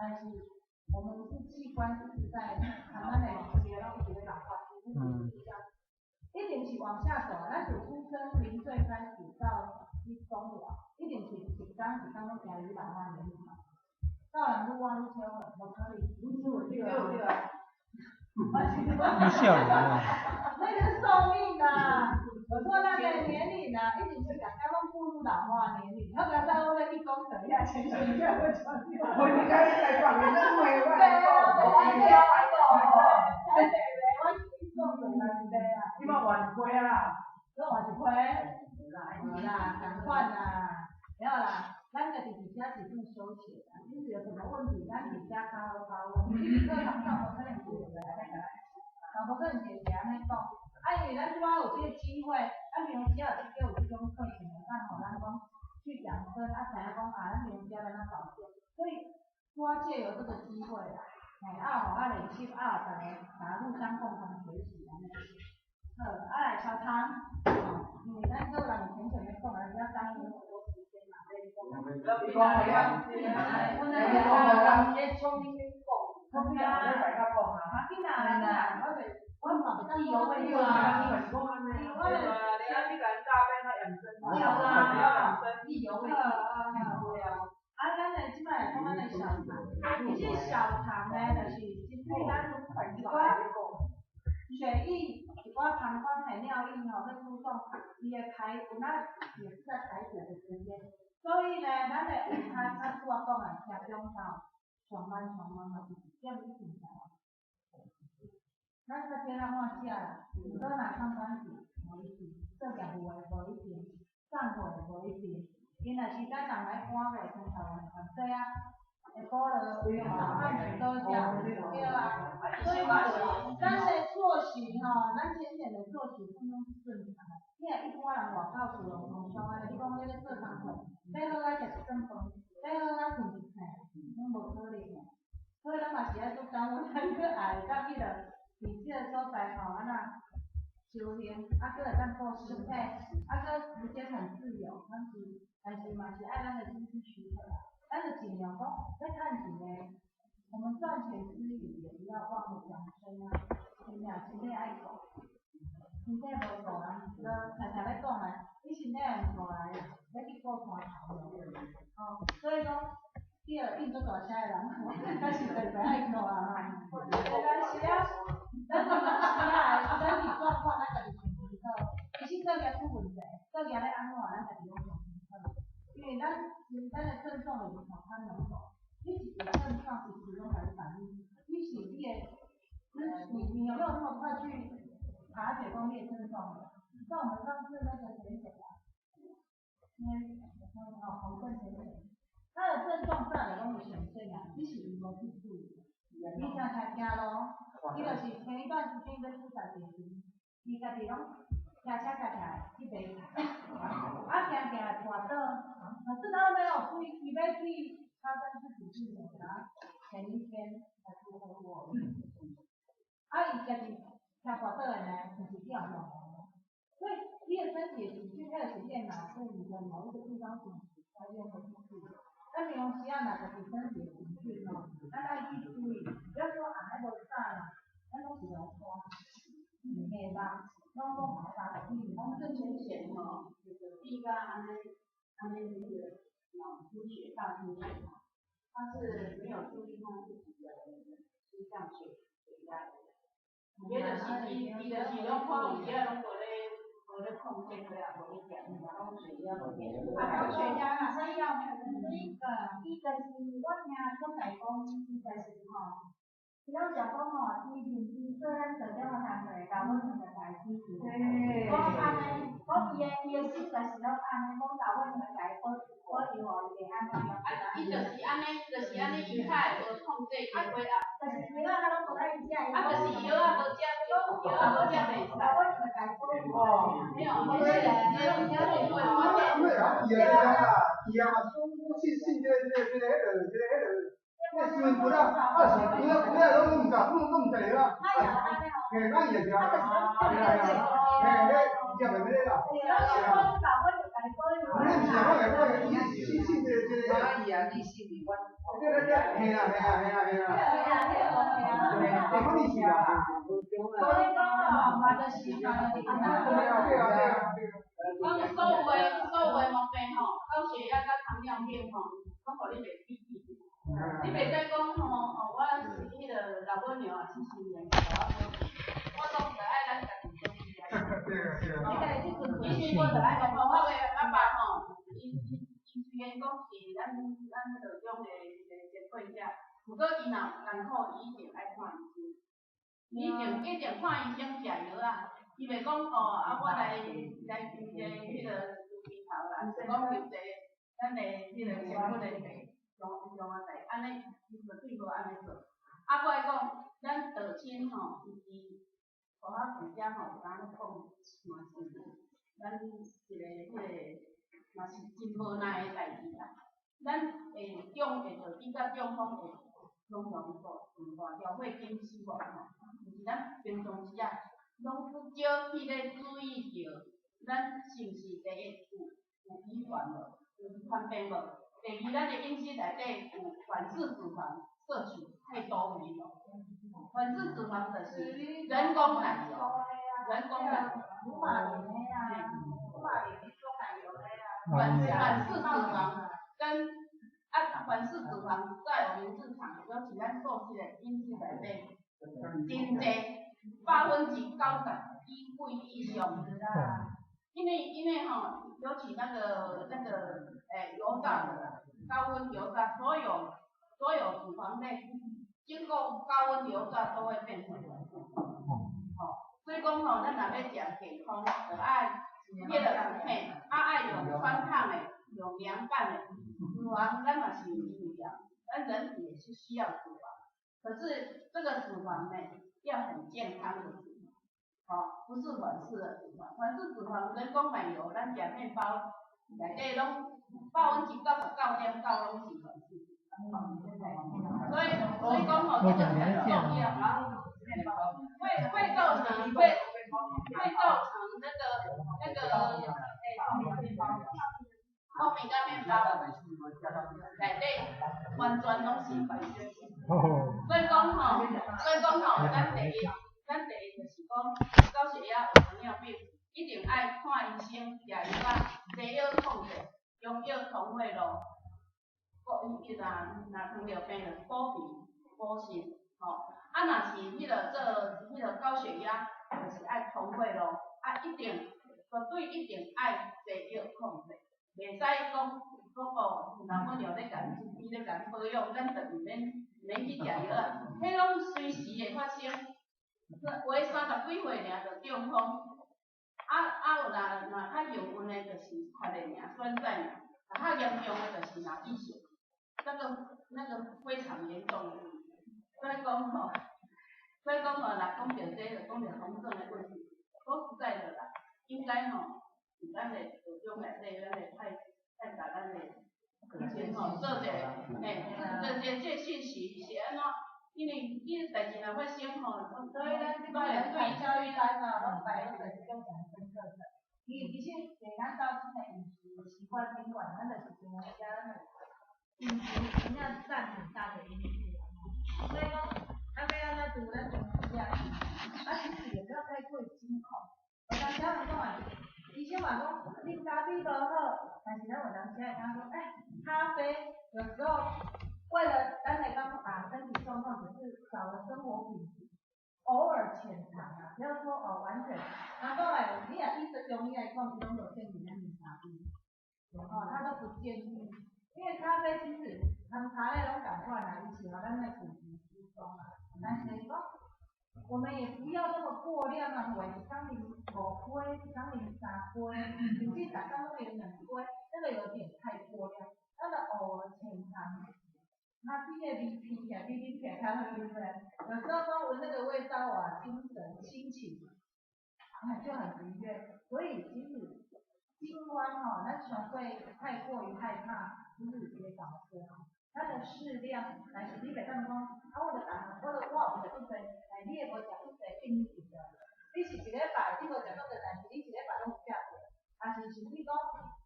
但是我們是器官一直在慢慢的這個攏一直咧老化，其實是這樣，一定是往下走。咱自出生0歲開始到你終老，一定是一工一工攏行入老化年齡嘛。到人愈活愈少歲，無可能。愈少對啊對啊。愈少年啊。那個是壽命啊，我說那個年齡啊，一定是大家攏步入老化年齡。我剛才我欲去講，等一下前前就會傳掉。我應該來講，你認為我來講，對啊，對對，我是講對對啊。你嘛換一批啊？閣換一批？無啦，仝款啦，沒有啦，咱家己佇遮是算休閒啦。你是有什麼問題，咱佇遮較好討論。你佇課堂上無可能一個來來來，嘛無可能一個按呢講。啊，因為咱拄仔有這個機會，咱平常時有這種課程，會當予咱講去養生，啊，知影講啊，咱平常時要按怎保健，所以拄仔藉由這個機會啦，嘿，啊，予啊練習，啊，逐家大家互相共同學習按呢。好，啊來小唐，吼，因為咱個人淺淺欲講啊，不要耽誤那麼多時間嘛。你講啊，你講啊，你聰明講，聰明啊，你大家講啊。啊，緊啦，緊啦，我袂，我嘛袂當意猶未盡啊。你嘛是講按呢？我對啊，你啊，你共詐騙啊養生，對啦，意猶未盡。對啊。啊，咱來這擺講咱的小唐，其實小唐呢，就是針對咱一寡血液、一寡膀胱的尿液吼，去輸送，伊的排，有咱也是在排水的時間。所以呢，咱的午餐，咱拄仔講的，食中晝上班上班嘛是1點一定食完。咱較少咱看食啦，毋過若上班族無一定，做業務的無一定，送貨的無一定。伊若是咱人來趕過，像台灣番仔啊，下晡就早飯就倒食，對啊。所以講，咱的作息吼，咱淺淺的作息通通是正常的。你若一般人外口厝攏通常按呢，你講你咧做工課，欲好仔食一頓飯，欲好仔睏一醒，攏無可能的。所以咱嘛是愛做感恩，咱閣愛會當彼落佇這个所在吼，按怎修行，啊，閣會當顧身體，啊，閣時間很自由，咱是，但是嘛是愛咱的經濟許可啦。咱就盡量講欲趁錢的，我們賺錢之餘，也不要忘了養生啊，真正身體愛顧，身體無顧啊，就常常咧講啊，你身體毋顧來，欲去顧山頭吼，所以講，你若應足大聲的人，較實在就愛顧啊嘛。但是啊，咱平常時啊，身體狀況，咱家己先清楚。其實做業出問題，做業咧按怎，咱家己攏上清楚。因為咱咱的症狀就是頭殼兩種，你一個症狀一時攏共你反應，你是你的，你有沒有那麼快去察覺講你的症狀？像我們上次那個淺淺啊，因為哦紅症淺淺，他的症狀早就攏有顯現啊，只是伊無去注意。你常常行路，伊就是前一段時間欲出來健身，伊家己攏騎車騎起來去買菜，啊行行跌倒，可是他沒有注意，伊欲去他山之石去檢查，前一天才出車禍。啊，伊家己騎跌倒的呢，就是去予弄的。所以你的身體的情緒，它就是你的腦部你的某一個地方緊急，它就會去注意。咱平常時啊，若家己身體的情緒吼，咱愛去注意，不要說啊，彼無啥啦，咱攏是來拖，袂吧？攏講無啥。我們這淺淺吼，就是第一個按呢按呢那個腦出血、大出血，他是沒有注意他自己的心臟血壓的。伊就是伊，伊就是攏看有時啊，攏無咧控制血壓，無咧檢查，攏血壓無變。啊，高血壓啦，所以要伊伊就是我聽講來講，伊就是吼，伊攏常講吼，伊認知做咱做這個工課，老母就共伊支持。講按呢，講伊的心就是攏按呢，講老母就共伊保佑吼，伊會按怎。啊，伊就是按呢，就是按呢，伊較會無控制伊的血壓。就是藥仔攏無愛食。啊，就是藥仔無食，藥仔無食袂使。老母就共伊保佑。沒有，沒事，沒有，因為啊，伊啊，伊啊嘛是講信信這個那新聞報啊，啊是有影有影攏毋知，攏毋知啦。嘿，咱也是啊，嘿啊，嘿，彼食袂咩啦。你毋是我來講，伊是信信這個這個。蚂蚁啊，你是伫阮。对对对，嘿啦嘿啦嘿啦嘿啦。对啊对啊对啊。欸，可能是啦。所以講哦，嘛就是嘛就是對啊對啊對啊。講所有的毛病吼，高血壓佮糖尿病吼，攏予你袂記記。你袂使講吼，哦，我是彼个老母娘啊，70年，我總著愛咱家己做主啊。對啊對啊。其實我著愛講，我的阿爸吼，伊雖然講是咱道中的一個前輩者，毋過伊若有艱苦，伊一定愛看醫生。伊一定看醫生食藥啊，伊袂講哦，啊我來求一個彼个豬皮頭啦，是講求一個咱的彼個前骨的病，上啊代，按呢伊絕對無按呢做。啊，閣來講，咱道親吼，伊是科學記者吼，有當咧講嘛是，咱一個彼個嘛是真無奈的代誌啦。咱會中會著比較中風會常常大條血管死亡吼，就是咱平常時啊，攏不少去咧注意著，咱是毋是第一有遺傳無，有遺傳病無？第二，咱的飲食內底有反式脂肪攝取太多沒有？反式脂肪就是人工奶油，人工奶油。乳馬林的啊，乳馬林做奶油的啊。反式脂肪跟啊反式脂肪在我們日常，尤其咱素食的飲食內底，真濟90%以上。因為吼，尤其那個油炸的啦，高溫油炸，所有脂肪類經過高溫油炸都會變成反式。吼，所以講吼，咱若欲食健康，就愛彼個嘿，啊愛用汆燙的，用涼拌的，脂肪咱嘛是有需要，咱人體也是需要脂肪，可是這個脂肪呢，要很健康的脂肪，吼，不是反式的脂肪，反式脂肪人工奶油，咱食麵包內底攏99.9.9攏是反式脂肪，所以講吼，這個很重要，會造成那個糯米佮麵包內底完全攏是反式。所以講吼，咱第一就是講高血壓、有糖尿病，一定愛看醫生，食藥仔，西藥控制，中藥通血路，閣伊若糖尿病就補脾補腎，吼，啊若是彼個做彼個高血壓，就是愛通血路，啊一定絕對一定愛西藥控制，袂使講哦，老母娘咧共伊咧共保養，咱就毋免去食藥啊，彼攏隨時會發生。有的30幾歲爾就中風，啊有若較幸運的，就是較咧爾，短暫爾，若較嚴重的就是腦溢血，那個非常嚴重。所以講吼，若講著這個，就講著紅症的問題。說實在的啦，應該吼，佇咱的道中內底，咱會派共咱的先吼做者，嘿，做這信息是按怎？因為你代誌若發生吼，所以咱這擺人才教育班哦，攏擺攏就是種養生課程。伊其實對咱到現在飲食習慣賓館，咱就是平常時咱的飲食真正佔很大的因素啦。所以講，咱欲按怎做，咱平常時啊，啊其實也不要太過於驚恐。有當時人講啊，醫生嘛講啉咖啡無好，但是咱有當時會感覺講，欸，咖啡有時候為了咱來講把身體狀況，只是找了生活品質，偶爾淺嘗啊，不要說哦完全。人講來，你若醫生中醫來講，伊攏無建議咱啉咖啡，哦，他都不建議，因為咖啡其實含茶類攏仝款啦，伊是予咱的骨質疏鬆啊，但是講我們也不要那麼過量啊，話一工啉5杯，一工啉3杯，甚至逐工攏啉2杯，那個有點太過量。那個偶爾淺嘗，它這個味聞起來，比啉起來較好，對不對？有時候光聞那個味道啊，精神心情，啊就很愉悅。所以其實驚慌吼，咱上過太過於害怕，其實也導致吼，咱的適量，但是你袂當講，啊我就逐項，我就我有食足濟，但你會無食足濟變異的。你是一禮拜你無食足濟，但是你一禮拜攏有食過，還是甚至講，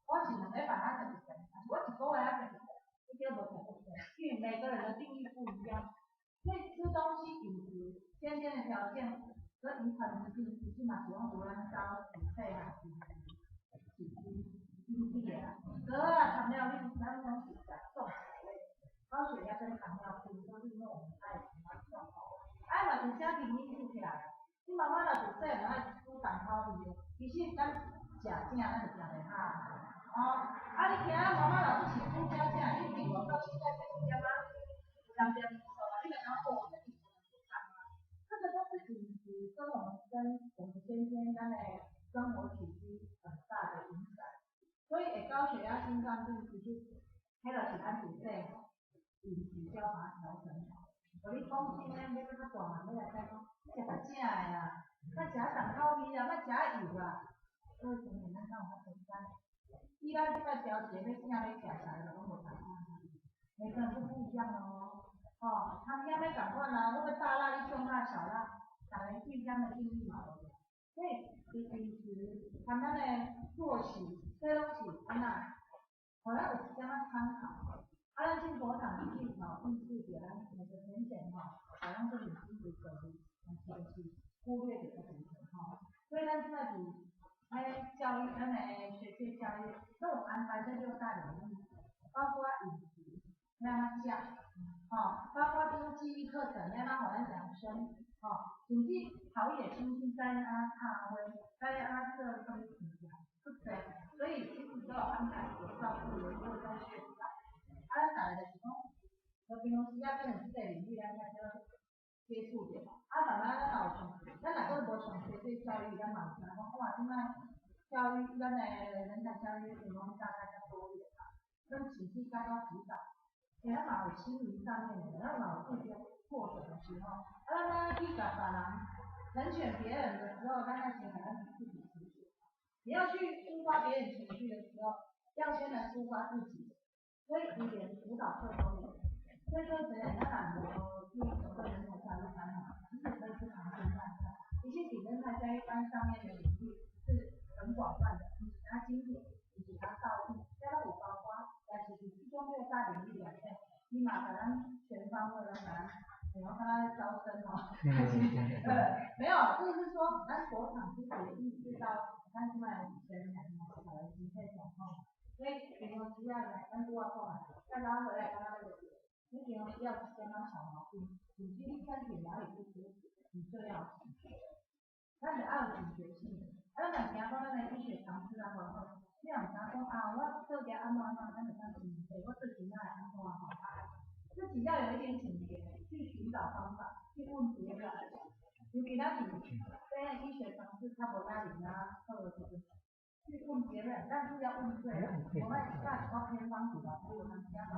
我是2禮拜才食一頓，還是我一個月才食一頓，每个人的定義不一樣，所以吃東西飲食先天的條件和遺傳疾病，其實嘛是講有咱兜自細漢飲食起居引起的啦。好啊，糖尿病咱攏是食重口味，高血壓跟糖尿病都是因為我們愛喜歡重口味，啊嘛是家庭因素起來啊。你媽媽若自細漢愛煮重口味的，其實咱食正咱就食袂飽。哦，啊你聽媽媽若不是煮正正，你平到現在這一點仔，有當點因素啊，你就感覺哦，這飲食不重啊。這個都是飲食跟我們先天咱的生活起居很大的影響。所以會高血壓、心臟病，其實彼就是咱自細飲食就要把它調整好。我你講今日欲較大漢，欲來再講，食較正的啦，莫食重口味啦，莫食油啦。各位朋友，咱敢有較簡單？以咱這擺調節欲正欲食，食的就攏無仝款。每個人都不一樣哦。哦，他們欲仝款啊，我欲大辣，你中辣小辣，逐个對這的定義嘛無仝。所以佇飲食，含咱的作息，這攏是按怎？予咱有一點仔參考。啊，咱進佛堂其實吼，意識著咱每個淺淺吼，好像做認真佇做，但是就是忽略著這部分吼。所以咱這擺佇喺教育，咱的學界教育都有安排這六大領域，包括飲食，欲按怎食，吼，包括這種記憶課程，欲按怎予咱養生，吼，甚至陶冶身心，知影按怎插花，知影按怎做啥物物件，足濟。所以其實都有安排，有照顧，有做在學習。啊，咱逐个就是講，就平常時啊，可能這個領域咱較少接觸著嘛。啊，慢慢咱若有上，咱若閣無上學這教育，咱嘛有知講，哇，這擺教育，咱的人才教育是講大概較多元嘛，跟體系較較輔導，欸，咱嘛有心靈上面的，咱嘛有遇著挫折的時候，啊，咱去共別人成全別人的時候，咱愛先共咱自己提醒。你要去抒發別人情緒的時候，要先來抒發自己。所以伊連輔導課都有，所以說，咱若無去走個人才教育班吼，其實可以去旁聽看看。其實佇人才教育班上面的領域是很廣泛的，毋是焦經典，毋是焦道義，這攏有包括，但是佇這種六大領域內底，伊嘛共咱全方位攏共咱，然後共咱招生吼，沒有，這個是說，咱佛堂其實也意識到，咱這擺人才吼，逐个身體狀況。所以平常時啊，咱拄仔講啊，再拉回來剛剛那個點，你平常時要一點仔小毛病，甚至你身體哪裡不舒服，你就要警覺。咱就愛有警覺性。啊，咱若驚講咱的醫學常識啊，無好，你若毋知影講啊，我做者按怎按怎，咱就當欸，我最近哪會按怎吼啊，自己要有一點警覺，去尋找方法，去問別人。尤其咱是這醫學常識較無遐爾啊好的時陣。去問別人，但是要問對。我們下一個偏方子吧，所以有當時嘛，